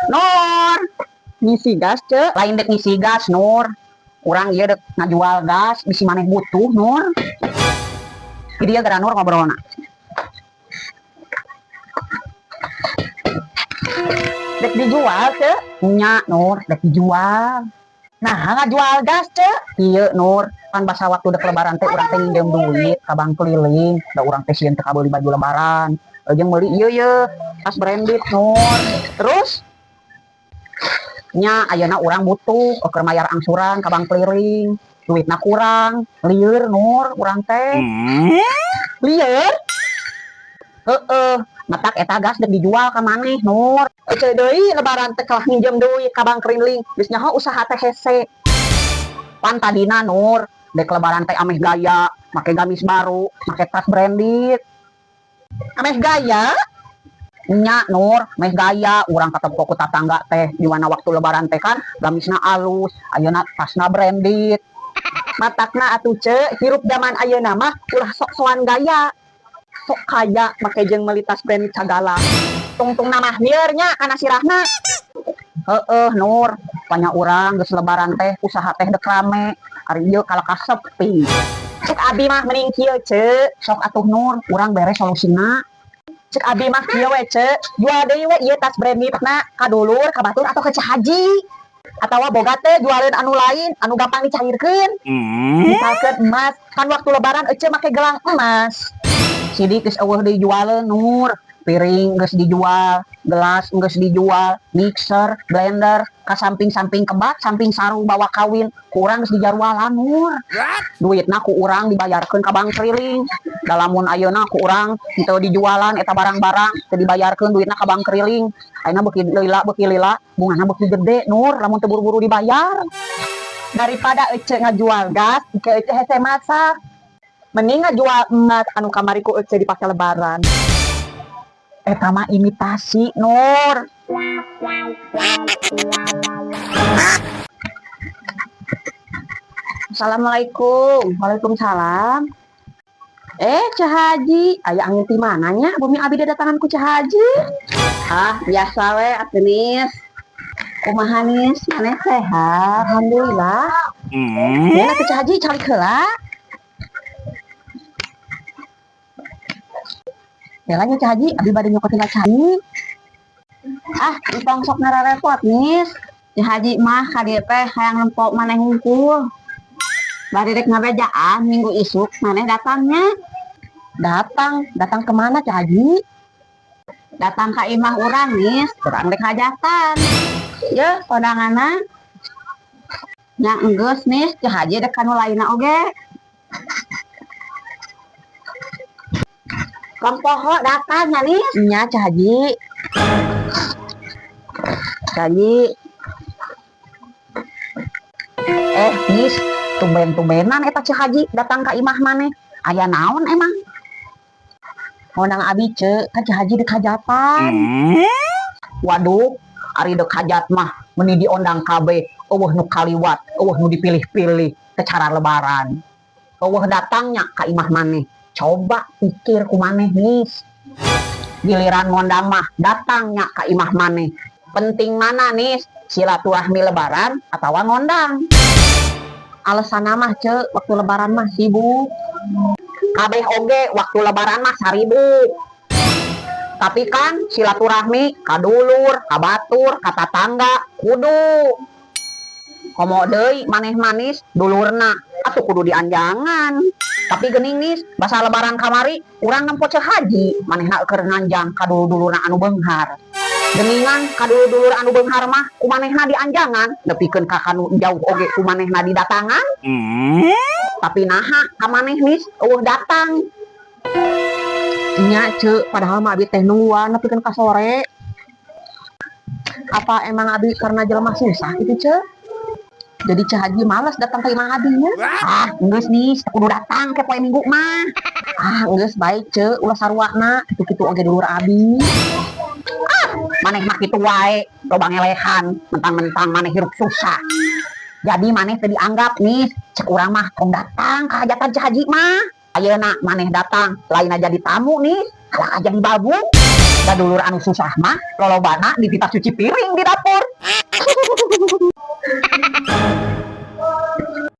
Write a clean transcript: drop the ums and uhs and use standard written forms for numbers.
Nur, Ngisi gas, Cek. Lain dek ngisi gas, Nur. Urang ieu dek ngajual gas, bisi maneh butuh, Nur. Jadi dia gara, Nur, ngobrolna. Dek dijual, Cek? Nya, Nur, dek dijual. Nah, ngajual gas, Cek? Iya, Nur, kan basa waktu dek lebaran teh urang teh nginjem duit ka bank keliling, da urang teh sieun teu kabeuli baju lebaran. Jeung meuli ieu ye, tas branded, Nur. Terus? Nya, ayeuna urang butuh keur mayar angsuran ka bank keliling. Duitna kurang, lieur, Nur, urang teh. Lieur? Heeh, matak eta gas dek dijual ka maneh, Nur. Ece deui lebaran teh kalah nginjem duit ka bank keliling. Geus nyaho usaha teh hese. Pan tadina, Nur, dek lebaran teh ameh gaya, make gamis baru, make tas branded. Ameh gaya? Nya, Nur, meh gaya, urang katempo ku tatangga teh di mana waktu lebaran teh kan gamisna alus, ayeuna tasna branded. Matakna atuh, Cek, hirup zaman ayeuna mah ulah sok-sokan gaya. Sok kaya make jeung meuli tas branded sagala. Tungtungna mah lieur nya kana sirahna. Heeh, Nur, panya urang geus lebaran teh usaha teh dek rame, ari ieu kalah sepi. Cek abi mah mending kieu, Cek. Sok atuh, Nur, urang bere solusina. Cek abi mah kieu we, Cek. Jual deui we ieu tas branded-na ka dulur, ka batur atau ke Ceu Haji. Atawa boga teh jualeun anu lain anu gampang dicairkeun. Misalkeun emas, kan waktu lebaran ece make gelang emas. Sidik geus euweuh deui jualeun, Nur. Piring geus dijual, gelas geus dijual, mixer, blender, ka samping-samping kebat, samping sarung bawa kawin, ku urang geus dijarualan, Nur. Duitna ku urang dibayarkeun ka bank keliling. Da lamun ayeuna ku urang teu dijualan eta barang-barang, teu dibayarkeun duitna ka bank keliling. Ayeuna beuki lila beuki lila, bungana beuki gede, Nur, lamun teu buru-buru dibayar. Daripada ece ngajual gas, ke ece hese masak. Mending ngajual emas anu kamari ku ece dipake lebaran. Eta mah imitasi, Nur. Assalamualaikum. Waalaikumsalam. Eh, Ceu Haji, aya angin ti mana nya? Bumi abi datangan ku Ceu Haji. Ah, biasa we atuh, Nis. Kumaha, Nis? Maneh sehat? Alhamdulillah. Ya, atuh, Ceu Haji, calik heula. Bela nya, Ceu Haji, abi bade nyokotin Ceu Haji. Ah, entong sok ngararepot, Nis. Ceu Haji mah ka dieu teh hayang nempo maneh hungkul. Bade rek ngabejaan minggu isuk maneh datangnya. Datang, datang kemana, Ceu Haji? Datang ka imah urang, Nis, urang rek hajatan. Ye, kondanganna. Nya enggeus, Nis, Ceu Haji dek ka nu lainna oge. Tong poho datang ya, Nis. Nya, Ceu Haji. Ceu Haji. Eh, Nis, tumben-tumbenan eta Ceu Haji datang ka imah maneh. Aya naon emang? Ngondang abi, Ceu, kan Ceu Haji dek hajatan. Waduh, ari dek hajat mah meuni diondang kabeh, euweuh nu kaliwat, euweuh nu dipilih-pilih secara lebaran. Euweuh datangnya ka imah maneh. Coba pikir ku maneh, Nis. Giliran ngondang mah datangnya ka imah maneh. Penting mana, Nis? Silaturahmi lebaran atau ngondang? Alasan mah, Ceu, waktu lebaran mah sibuk. Kabeh oge waktu lebaran mah 1000. Tapi kan silaturahmi ka dulur, ka batur, ka tatangga kudu. Komo deui maneh manis dulurna atuh kudu dianjangan. Tapi geuning, Nis, basa lebaran kamari urang nempo Ceu Haji, manehna keur nganjang ka dulur-dulurna anu beunghar. Geningan ka dulur-dulur anu beunghar mah ku manehna dianjangan, nepikeun ka kanu jauh oge ku manehna didatangan. Tapi naha ka maneh, Nis, euweuh datang? Nya, Ceu, padahal mah abi teh nungguan nepikeun ka sore. Apa emang abi karena jelema susah gitu, Ceu? Jadi Ceu Haji malas datang ke imah abi nya? Ah, geus, Nis, kudu datang ke poe Minggu mah. Ah, geus baik, Ceu, ulah saruana, kitu-kitu oge dulur abi. Maneh mah kitu wae, loba ngelehan, mentang-mentang maneh hirup susah. Jadi maneh teu dianggap, Nis, cek urang mah tong datang ka hajatan Ceu Haji mah. Ayeuna maneh datang, lain jadi tamu nih, kalah jadi babu. Da dulur anu susah mah lolobana dititah cuci piring di dapur.